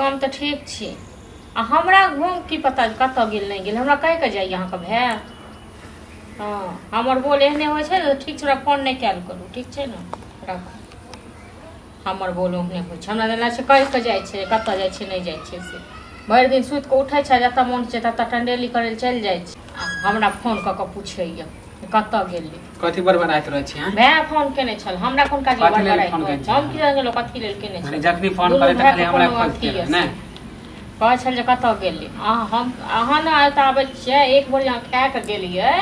हम तऽ ठीक छी आ हमरा घूम की पता कतऽ गेल नहि गेल, हमरा कहि कऽ जाइए अहाँके भाय। हँ हमर बोल एहने होइ छै ने, ठीक छै हमरा फोन नहि कयल करू, ठीक छै ने, राखू। हमर बोल ओहने होइ छै, हमरा जेना छै कहि कऽ जाइ छै कतऽ जाइ छै नहि जाइ छै, से भरि दिन सुति कऽ उठै छै, जतऽ मोन छै ततऽ टंडेली करै लए चलि जाइ छै आ हमरा फोन कऽ कऽ पूछैए कतऽ गेली। कथी बड़बड़ाइत रहै छी? भाय फोन केने छल हमरा, कोन काज बड़बड़ाइत? हम की गेलहुँ कथी लेल केने छल? जखनी फोन करे त खाली हमरा खोजते रहै ने, कहै छल जे कतऽ गेली अहाँ। हम अहाँ ने एतऽ आबै छियै, एक बेर अहाँ खाए कऽ गेलियै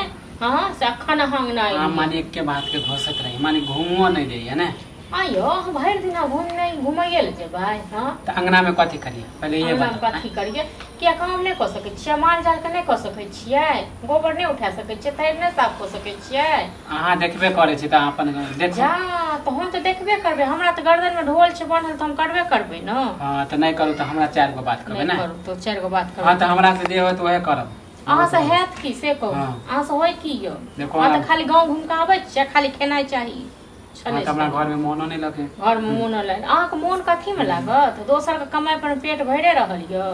हँ से अखन अहाँ अंगना अहाँ माने एके बात के घोसत रही, माने घूमो नहीं दैया ने। आइयो अहाँ भरि दिन घूम नहीं घुमैये लए जेबै? हँ तऽ अंगना में कथी करिए पहले ये बताओ। कथी करिए? किया काम नहि कऽ सकै छियै? माल जाल के नहि कऽ सकै छियै? गोबर नहि उठा सकै छियै? थैर नहि साफ कऽ सकै छियै? अहाँ देखबे करै छी तऽ अपन देखू। जा तऽ हम तऽ देखबे करबै, हमरा तऽ गर्दन में ढोल छै बान्हल तऽ हम करबे करबै ने। हँ तऽ नहि करू तऽ हमरा चारि गो बात करबै ने। करू तऽ चारि गो बात करबै। हँ तऽ हमरा से जे होत वएह करब। अहाँ से हैत की से कहू, अहाँ से होय की यौ? अहाँ तऽ खाली गाँव घूम कऽ आबै छियै, खाली खेनाइ चाही। हमरा घर में मोनो नहीं लगे। घर में मोन लगे? अहाँके मोन कथी में लागत? दोसर के कमाई पर पेट भरे रहल यऽ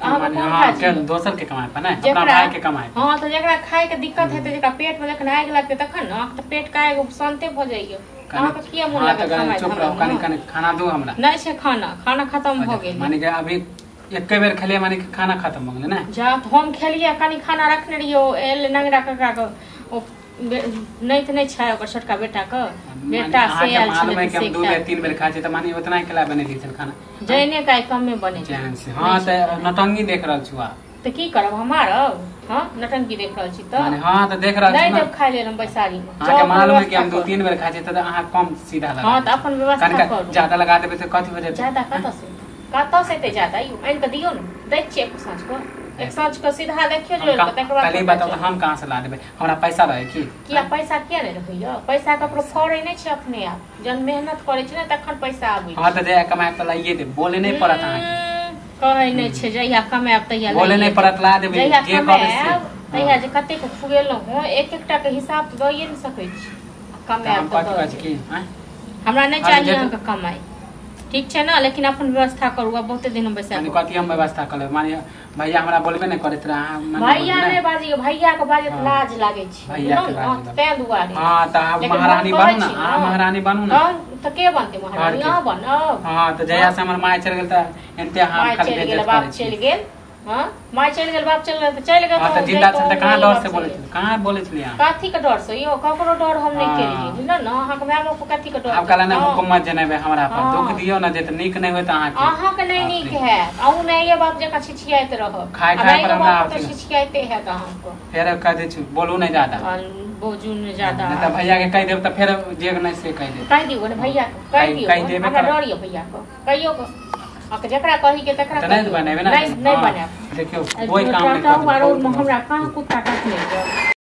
अहाँके कोन काज? दोसर के कमाई पर नहीं, अपना भाई के कमाई। हाँ तऽ जकरा खाय के दिक्कत हेतै, जकरा पेट में जखन आगि लगतै तखन ने, अहाँके तऽ पेट के आगि शान्ते भऽ जाइए। अहाँके किया मोन लागत कमाई? चुप रहो, कनि कनि खाना दू हमरा। नहि छै खाना, खाना खत्म भऽ गेल। माने कि अभी एके बेर खेलियै, माने कि खाना खत्म भऽ गेलै ने। जा हम खेलियै, कनि खाना रखने रहियै, एल नंगरा कका के ओ नहि तऽ नहि छै ओकर छोटका बेटा के बेटा से आयल छलै। हम दू बेर तीन बेर खाइ छी तऽ माने उतना ही केला बनेलियै छल खाना। जैने का कमे बने चैन से। हां तऽ नटंगी देख रहल छु आ तऽ की करब हम मारब? हां नटंगी देख रहल छी तऽ माने हां तऽ देख रहल छी नहि तब खाइ लेल हम बैसारी में। अहाँ के मालूम है कि हम दू तीन बेर खाइ छी तऽ अहाँ कम सीधा लगा। हां तऽ अपन व्यवस्था करू। ज्यादा लगा देबै तऽ कथी हो जायत? ज्यादा कतऽ से कतऽ से एते ज्यादा? ई आनि कऽ दियौ ने, दै छियै एक साँझ को, एक साँझ के सीधा देखियो जो तकर बाद। पहले बताओ तऽ हम कहाँ से ला देबै? हमरा पैसा रहे की? किया पैसा किया नहि रहैया? पैसा ककरो फड़ै नहि छै अपने आप, जहन मेहनत करै छै ने तखन पैसा आबै छै। हां तऽ जे कमाए तऽ लाइए दे, बोले नहि पड़त अहाँके। कहै नहि छै जहिया कमाएब तहिया बोले नहि पड़त, ला देबै जे कहबै से। तहिया जे कतेक खुएलहुँ हँ, एक एकटा के हिसाब तऽ दइए नहि सकै छी। कमाएब तऽ हमरा नहि चाही अहाँके कमाइ, ठीक छै ने, लेकिन अपन व्यवस्था करू। आब बहुते दिन हम बैसा कथी हम व्यवस्था कर लेबै? माने भैया हमरा बोलबे नहि करैत रहे। भैया नहि बाजियौ, भैया के बाजैत लाज लागै छै तैं दुआरे। हां तऽ आब महारानी बनू ने, अहाँ महारानी बनू ने। तऽ के बनतै महारानी? अहाँ बनब। हां तऽ जहिया से हमर माय चलि गेल तऽ एनते अहाँ खाली बेइज्जत करै छी। चलि गेल, हां माय चलि गेल, बाप चलि गेल तऽ चलि गेल। हां तऽ जिंदा छल तऽ कहाँ डर से बोलै छली? कहाँ बोलै छली अहाँ? कथी के डर से यौ? ककरो डर हम नहि केलियै, बुझल ने? अहाँके माय बाप कथी के डर? आब कहला ने हुकुमत जनेबै हमरा पर, दुख दियौ ने जे तऽ नीक नहि होयत अहाँके। अहाँके नहि नीक हैत, अहूँ माये बाप जकाँ छिछियाइत रहब। खाय खाय पर हमरा तऽ छिछियाइते हैत अहाँके। फेर कह दै छी बोलू नहि ज्यादा, बोजू नहि ज्यादा, नहि तऽ भैया के कहि देब तऽ फेर जे नहि से कहि देब। कहि दियौ ने भैया के, कहि दियौ, हमरा डर यऽ भैया के, कहियौ जकरा कही के तकरा नहीं बनेबे ना। नहीं बनाएब। देखियो कोई काम नहीं करब। हमरा कहाँ कुत्ता काटने।